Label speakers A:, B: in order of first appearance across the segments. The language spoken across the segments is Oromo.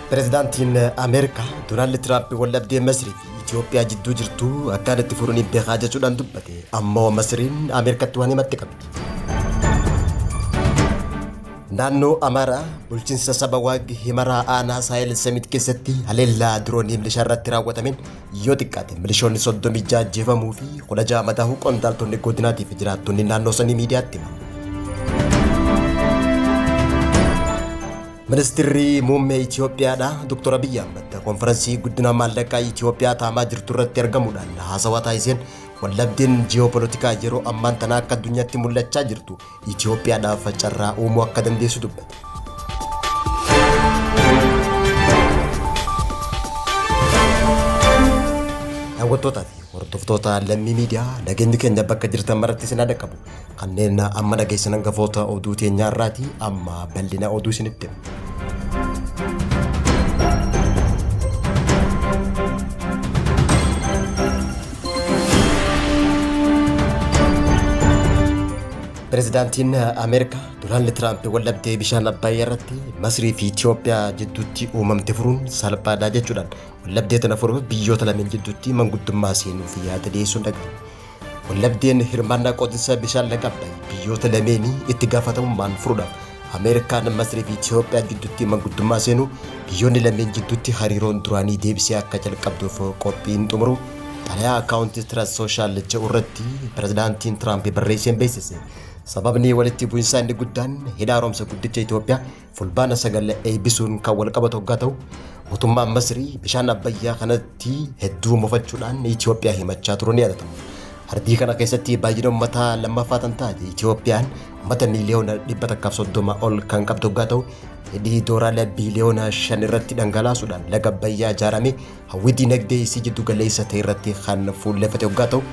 A: Pireezidaantiin Ameerikaa Doonaald Tiraamp waldhabdee Masrii fi Itoophiyaa jidduu jirtu akkaan itti furuun hin beekaa jechuudhaan dubbate. Ammoo Masriin Ameerikatti waan himatte qabdi. Naannoo Amaaraa bulchiinsa saba Waag Himaraa aanaa Saahel Samit keessatti haleellaa diroonii milishaa irratti raawwatameen yoo xiqqaate milishoonni 36 ajjeefamuu fi 16 madaa'uu qondaaltonni godinaatii fi jiraattonni naannoo sanii miidiyaatti himan. Ministirri muummee Itoophiyaadha Dr. Abiyyi Ahmad konferansii guddina maallaqaa Itoophiyaa taa'amaa jirtu irratti argamuudhaan haasawaa taasiseen waldhabdeen ji'oopolotikaa yeroo ammaan tanaa akka addunyaatti mul'achaa jirtu Itoophiyaadhaaf carraa uumuu akka dandeessu dubbate. Daawwattootaa fi hordoftoota Lammii Miidiyaa, nageenyi keenya bakka jirtan maratti isin haa dhaqqabu. Kanneen amma dhageessan hangafoota oduu teenyaa irraati, amma bal'ina oduu isinitti hima. Pireezidaantiin Ameerikaa Doonaald Tiraamp waldhabdee bishaan Abbayyaa irratti Masrii fi Itoophiyaa jidduutti uumamte furuun salphaadha jechuudhaan waldhabdee tana furuuf biyyoota lameen jidduutti manguddummaa seenuuf yaada dhiyeessuun dhaga'ame. Waldhabdeen hirmaannaa qoodinsa bishaan laga Abbayyaa biyyoota lameenii itti gaafatamummaan furuudhaaf Ameerikaan Masrii fi Itoophiyaa jidduutti manguddummaa seenuu, biyyoonni lameen jidduutti hariiroon duraanii deebisee akka jalqabduuf qophiin xumuruu xalayaa akkaawuntii Truth Social jedhu irratti pirezidaantiin Tiraamp barreesseen beeksise. Sababni walitti bu'insaa inni guddaan hidha haaromsa guddicha Itoophiyaa Fulbaana 9 eebbisuun kan wal qabatu hoggaa ta'u, mootummaan Masrii bishaan Abbayyaa kanatti hedduu mufachuudhaan Itoophiyaa himachaa turuun ni yaadatama. Ardii kana keessatti baay'ina uummataa lammaffaa kan taate Itoophiyaan uummata miiliyoona 130 ol kan qabdu hoggaa ta'u, hidhii doolaara biiliyoona 5 irratti dhangalaasuudhaan laga Abbayyaa ijaarame hawwii diinagdee isii jiddu galeessa ta'e irratti kan fuulleffate hoggaa ta'u,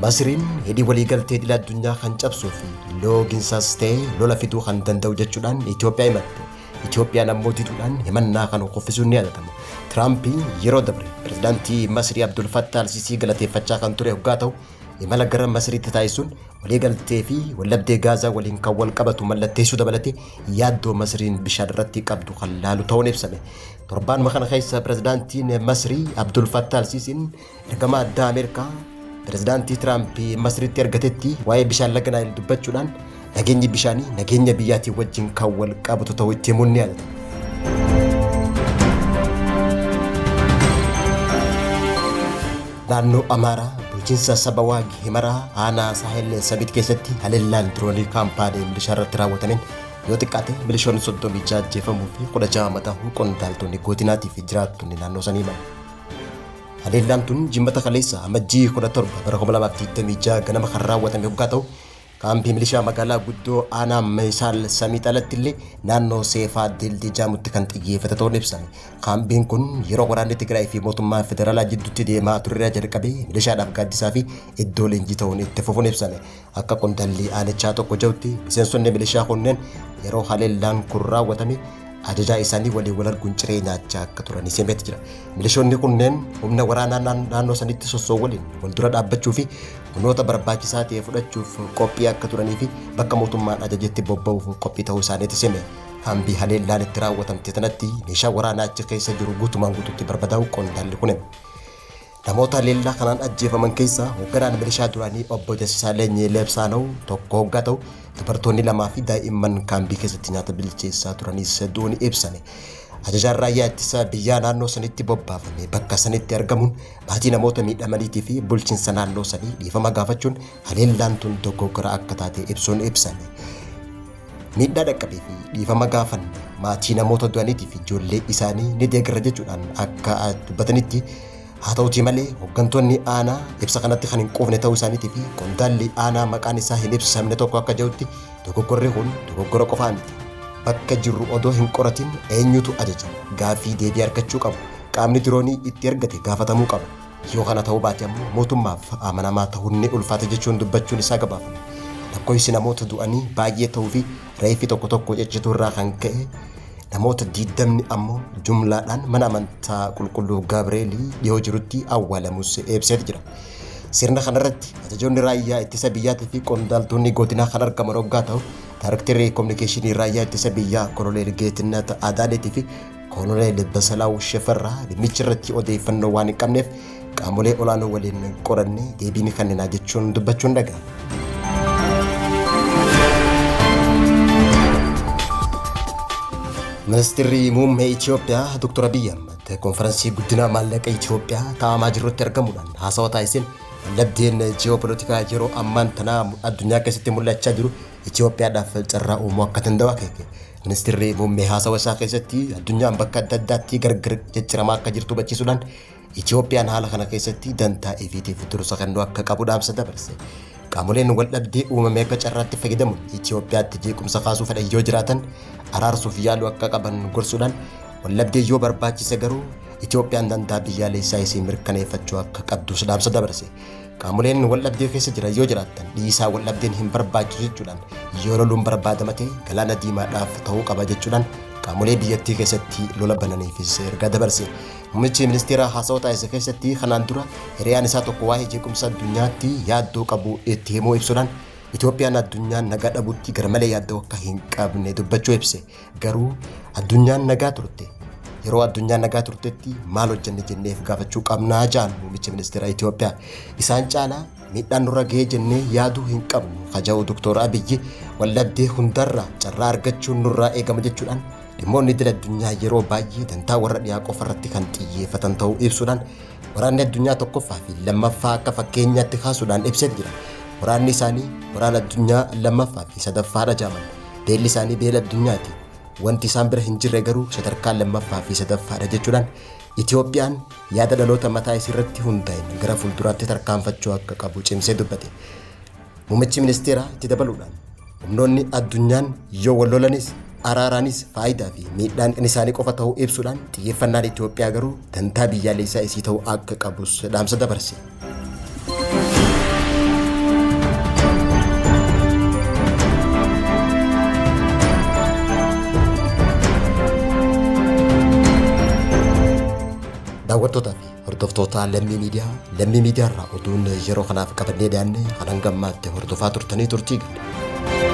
A: Masriin hidhi waliigaltee idila addunyaa kan cabsuu fi looginsaas ta'e lola fiduu kan danda'u jechuudhaan Itoophiyaa himatte. Itoophiyaan ammoo diduudhaan himannaa kan kuffisuun ni yaadatama. Tiraamp yeroo dabre pirezidaantii Masrii Abdul Fattah Al-Sisii galateeffachaa kan ture hoggaa ta'u, imala gara Masriitti taasisuun waliigaltee fi waldhabdee Gaazaa waliin kan wal qabatu mallatteessuu dabalatee yaaddoo Masriin bishaan irratti qabdu kan laalu ta'uun ibsame. Torbaanuma kana keessa pirezidaantiin Masrii Abdul Fattah Al-Sisiin ergama addaa Ameerikaa pirezidaantii Tiraamp Masriitti ergatetti waa'ee bishaan laga Naayil dubbachuudhaan nageenyi bishaanii nageenya biyyaatiin wajjin kan wal qabatu ta'uu itti himuun ni yaadatama. Naannoo Amaaraa bulchiinsa saba Waag Himaraa aanaa Saahel Sabiit keessatti haleellaan diroonii kaampaanii milishaa irratti raawwatameen yoo xiqqaate milishoonni 36 ajjeefamuu fi 16 madaa'uu qondaaltonni godinaatii fi jiraattonni naannoo sanii himan. Haleellaan tun Jimmata kaleessa Amajjii 17 bara 2026 ganama kan raawwatame hoggaa ta'u, kaampii milishaa magaalaa guddoo aanaa Meesaal Samiit alatti illee naannoo Seefaa Dildii jaamutti kan xiyyeeffate ta'uun ibsame. Kaampiin kun yeroo waraanni Tigraay fi mootummaa federaalaa jidduutti deemaa turerraa jalqabee milishaadhaaf gaaddisaa fi iddoo leenjii ta'uun itti fufuun ibsame. Akka qondaalli aanichaa tokko jedhutti miseensonni milishaa kunneen yeroo haleellaan kun raawwatame ajajaa isaanii waliin wal arguun ciree nyaachaa akka turan himeeti jira. Milishoonni kunneen humna waraanaa naannoo sanitti sossoo'u waliin wal dura dhaabbachuu fi humnoota barbaachisaa ta'e fudhachuuf qophii akka turanii fi bakka mootummaan ajajetti bobba'uuf qophii ta'uu isaaniitis hime. Kaambii haleellaan itti raawwatamte tanatti meeshaa waraanaa achi keessa jiru guutumaan guututti barbadaa'uu qondaalli kun hime. Namoota haleellaa kanaan ajjeefaman keessaa hoogganaan milishaa duraanii obbo Dassaaleny Leebsaanaw tokko hoggaa ta'u, dubartoonni lamaa fi daa'imman kaambii keessatti nyaata bilcheessaa turanis du'uun ibsame. Ajajaan raayyaa ittisa biyyaa naannoo sanitti bobbaafame bakka sanitti argamuun maatii namoota miidhamaniitii fi bulchiinsa naannoo sanii dhiifama gaafachuun haleellaan tun dogoggora akka taate ibsuun ibsame. Miidhaa dhaqqabee fi dhiifama gaafanne, maatii namoota du'aniitii fi ijoollee isaanii ni deeggarra jechuudhaan akka dubbatanitti, haa ta'utii malee hoggantoonni aanaa ibsa kanatti kan hin quufne ta'uu isaaniitii fi qondaalli aanaa maqaan isaa hin ibsamne tokko akka jedhutti dogoggorri kun dogoggora qofaa miti. Bakka jirru odoo hin qoratin eenyutu ajaja gaaffii deebii argachuu qabu. Qaamni diroonii itti ergate gaafatamuu qaba. Yoo kana ta'uu baate ammoo mootummaaf amanamaa ta'uun ni ulfaata jechuun dubbachuun isaa gabaafame. Lakkoofsi namoota du'anii baay'ee ta'uu fi reeffi tokko tokko ciccituu irraa kan ka'e namoota diiddamni ammoo jumlaadhaan mana amantaa qulqulluu Gaabreelii dhiyoo jirutti awwaalamus ibseeti jira. Sirna kanarratti ajajoonni raayyaa ittisa biyyaatii fi qondaaltonni godinaa kan argaman hoggaa ta'u, Daarektarri Kominikeeshinii Raayyaa Ittisa Biyyaa Koloneel Geetinnat Adaaneetii fi Kooloneel Basalaaw Shifarraa dhimmicha irratti odeeffannoo waan hin qabneef qaamolee olaanoo waliin qorannee deebii ni kenninaa jechuun dubbachuun dhaga'ame. Ministirri Muummee Itoophiyaa Dr. Abiyyi Ahmad konferansii guddina maallaqa Itoophiyaa taa'amaa jirutti argamuudhaan haasawa taasiseen waldhabdeen ji'opolitikaa yeroo ammaan tanaa addunyaa keessatti mul'achaa jiru Itoophiyaadhaaf carraa uumuu akka danda'u akeeke. Ministirri Muummee haasawa isaa keessatti addunyaan bakka adda addaatti gargar cicciramaa akka jirtu hubachiisuudhaan Itoophiyaan haala kana keessatti dantaa ifiitiif dursa kennuu akka qabu dhaamsa dabarse. Qaamoleen waldhabdee uumame akka carraatti fayyadamuun Itoophiyaatti jeequmsa kaasuu fedhan yoo jiraatan araarsuuf yaaluu akka qaban gorsuudhaan waldhabdee yoo barbaachise garuu Itoophiyaan dantaa biyyaalessaa isii mirkaneeffachuu akka qabdus dhaamsa dabarse. Qaamoleen waldhabdee keessa jiran yoo jiraatan dhiisaa waldhabdeen hin barbaachisu jechuudhaan yoo loluun barbaadama ta'e galaana diimaadhaaf ta'uu qaba jechuudhaan qaamolee biyyattii keessatti lola bananiifis ergaa dabarse. Muummichi ministeeraa haasawa taasise keessatti kanaan dura hiriyaan isaa tokko waa'ee jeequmsa addunyaatti yaaddoo qabu itti himuu ibsuudhaan Itoophiyaan addunyaan nagaa dhabuutti garmalee yaaddoo akka hin qabne dubbachuu ibse. Garuu addunyaan nagaa turte. Yeroo addunyaan nagaa turtetti maal hojjenne jenneef gaafachuu qabnaa jaan muummichi ministeera Itoophiyaa. Isaan caalaa miidhaan nurra gahee jennee yaaduu hin qabnu kaja'u Dr. Abiyyi waldhabdee hundarraa carraa argachuun nurraa eegama jechuudhaan dhimmoonni idil addunyaa yeroo baay'ee dantaa warra dhiyaa qofa irratti kan xiyyeeffatan ta'uu ibsuudhaan waraanni addunyaa tokkoffaa fi lammaffaa akka fakkeenyaatti kaasuudhaan ibsee jira. Waraanni isaanii waraana addunyaa lammaffaa fi sadaffaadha jaaman. Beelli isaanii beela addunyaati. Wanti isaan bira hin jirre garuu sadarkaa lammaffaa fi sadaffaadha jechuudhaan Itoophiyaan yaada dhaloota mataa isii irratti hundaa'een gara fuulduraatti tarkaanfachuu akka qabu cimsee dubbate. Muummichi ministeeraa itti dabaluudhaan humnoonni addunyaan yoo wal lolanis araaraanis faayidaa fi miidhaan isaanii qofa ta'uu ibsuudhaan xiyyeeffannaan Itoophiyaa garuu dantaa biyyaalessaa isii ta'uu akka qabus dhaamsa dabarse. Daawwattootaa fi hordoftoota Lammii Miidiyaa, Lammii Miidiyaa irraa oduun yeroo kanaaf qabannee dhiyaanne kan hanga ammaatti hordofaa turtanii turtii gaariidha.